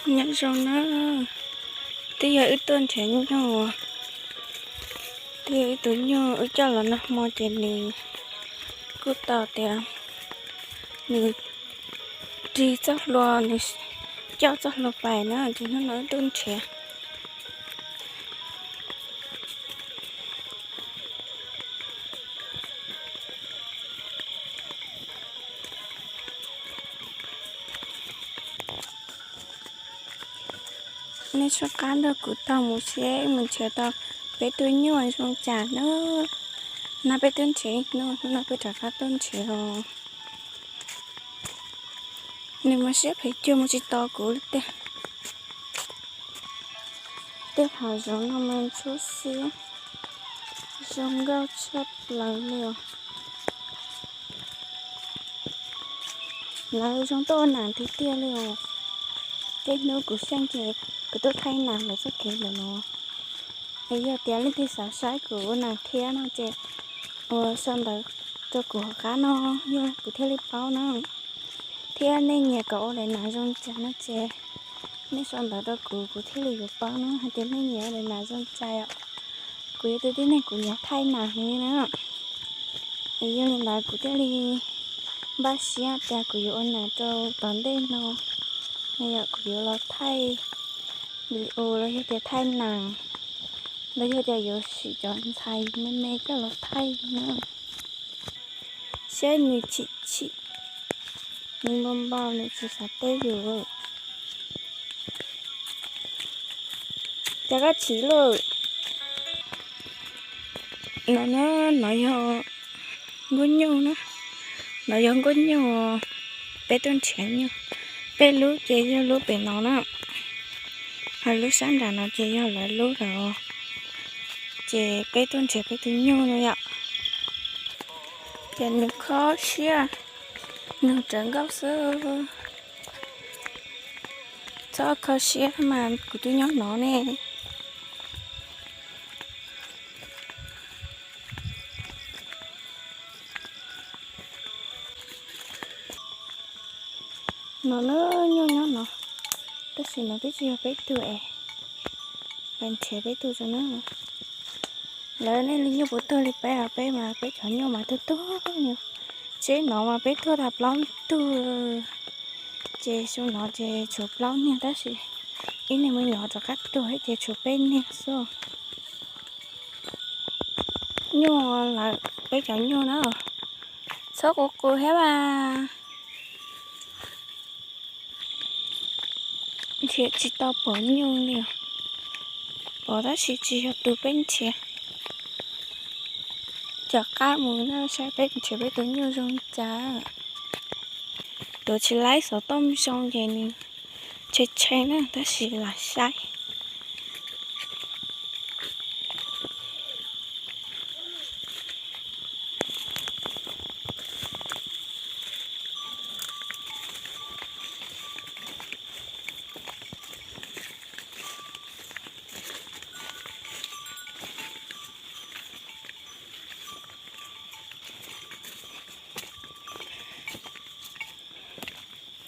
Nyob zoo na, twb yog wb tuaj nrhiav nyuj, twb yog ib tug nyuj wb coj los noj hmo ces nws kuj tau tias nws rig txoj hlua, nws coj txoj hlua pais na ces hnub no wb tuaj nrhiav. Nej soj qab nrog kuv taug mus seb mus nrhiav tau peb tug nyuj zoo cas na. No peb tuaj nrhiav ib hnub, hnub no peb rov qab tuaj nrhiav os. Nws mas siab phem cuag mus tsis tau kuv li tiag. Tej hav zoov no mas ntsuab xiab, zoo nkauj tshaj plaws li os. Lawv zoo tuaj ua nas tiag tiag li os. Tej hnub kuv xyeej ces kuv tuaj thaij nas lawv txoj kev ntawm no. Es yog tias leej twg xav saib kuv ua nas thiab no ces ua sau ntawv rau kuv hauv qab no, yog kuv thiaj li paub na. Thiab nej nyiam kom ua daim nas zoo cas no ces nej sau ntawv rau kuv, kuv thiaj li yuav paub na hais tias nej nyiam ua daim nas zoo cas os. Kuv yog tus tib neeg kuv nyiam thaij nas heev li na. Es yog li ntawd kuv thiaj li npaj siab tias kuv yuav ua nas rau tom ntej no, yog kuv yuav los thaij video los yog tias thaij nas, los yog tias yuav sim cov ntxhais me me coj los thaij na. Saib nws chim chim, nws npau npau, nws tsis xav teb yus. Cas koj chim lawm? No na, no yog nkuaj nyuj na, no yog nkuaj nyuj, peb tuaj nrhiav nyuj. Peb lub ces yog lub pem no na, ho lub sab nram no ces yog lawv lub lawm. Ces peb tuaj nrhiav peb tus nyuj no yom. Ces nws kho siab, nws rawv nkauj xwb. Txhob kho siab mas kuv twb nyob no ne. No na, nyuj nyob no, tab sis no twb tsis yog peb tug es, peb nrhiav peb tug tso na. Lawv nej li nyuj puas tuag li peb, peb mas peb cov nyuj mas tuag tuag. Tsheb no mas peb tuag tag plaub tug, ces xyoo no ces tshuav plaub niag tab sis ib niag me nyuam rov qab tuag thiab ces tshuav peb niag xwb. Nyuj lawm, peb cov nyuj na, txhob quv qus thiab mas. Nrhiav tsis tau pom nyuj li, pom tab sis tsis yog tus peb nrhiav. Caum qab mus na saib peb nrhiav peb tus nyuj zoo cas. Tuav tsis laib xov tooj zoo ces nws tshee tshee na tab sis lam saib.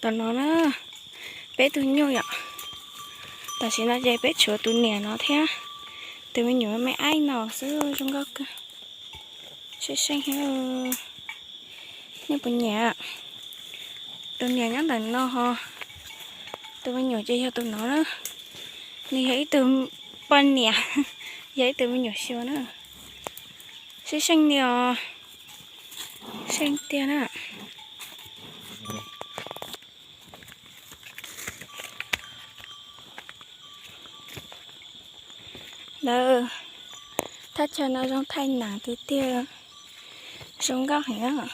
Tam no na, peb tug nyuj yom. Tam sim no ces peb tshuav tus niam no thiab tus me nyuam me aib no xwb, zoo nkauj kawg. Seej seej thiab. Nej puas nyiam? Tus niam nyob ntawm no ho, tus me nyuam ces yog tus no na. Nws yog ib tug poj niam, yog ib tug me nyuam xyuas na. Seej seej li os, seej tiag na. Lawv, thaj chaw no zoo thaij nam tiag tiag, zoo nkauj heev.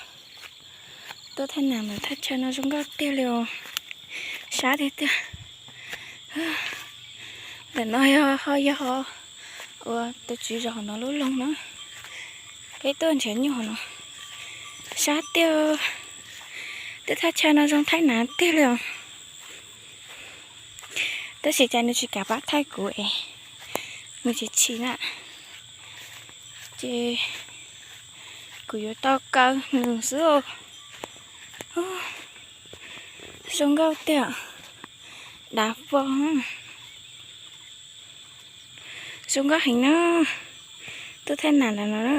Tuaj thaij nam ntawm thaj chaw no zoo nkauj tiag li os, sab tiag tiag. Ntawm no yog ho yog ua tus tswv zos no lub loog na. Peb tuaj nrhiav nyuj no, sab tiag. Tej thaj chaw no zoo thaij nam tiag li os. Tab sis cas nws tsis kam pab thaij kuv es nws chim chim na. Ces kuv yuav tau kaw nws xwb. Zoo nkauj tiag. Dav fo. Zoo nkauj heev na. Tuaj thaij nas lawm no na.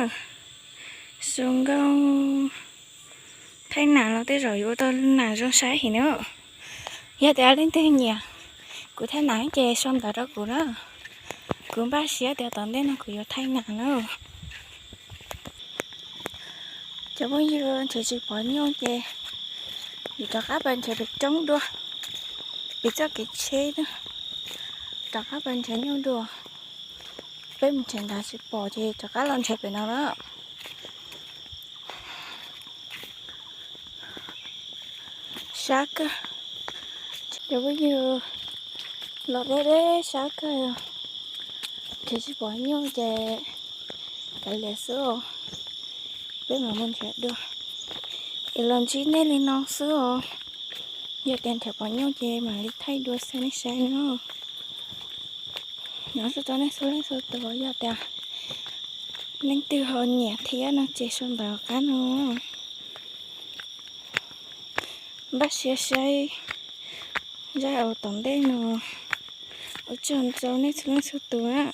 Zoo nkauj. Thaij nas los tej zaum yuav ua tau nas zoo saib heev na. Yog tias leej twg nyiam kuv thaij nas ces sau ntawv rau kuv na. Kuv npaj siab tias tom ntej no kuv yuav thaij nas na. Cov phooj ywg, nrhiav tsis pom nyuj ces yus rov qab pais nrhiav pem roob dua, pem txoj kev tsheb na. Rov qab pais nrhiav nyuj dua. Peb mus nrhiav nrad tsis pom ces rov qab los nrhiav pem no na. Sab kawg. Cov phooj ywg, los deb deb sab kawg. Nrhiav tsis pom nyuj ces kav liam xwb os. Peb mam mus nrhiav dua. Es los ntsib nej li no xwb os. Yog tias nrhiav pom nyuj ces mam li thaij dua xa nej saib no. Nyob zoo rau nej txhua leej txhua tus, yog tias leej twg ho nyiam thiab no ces sau ntawv qab no. Npaj siab saib zaj uas tom ntej no. Ua tsaug ntau nej txhua leej txhua tus na.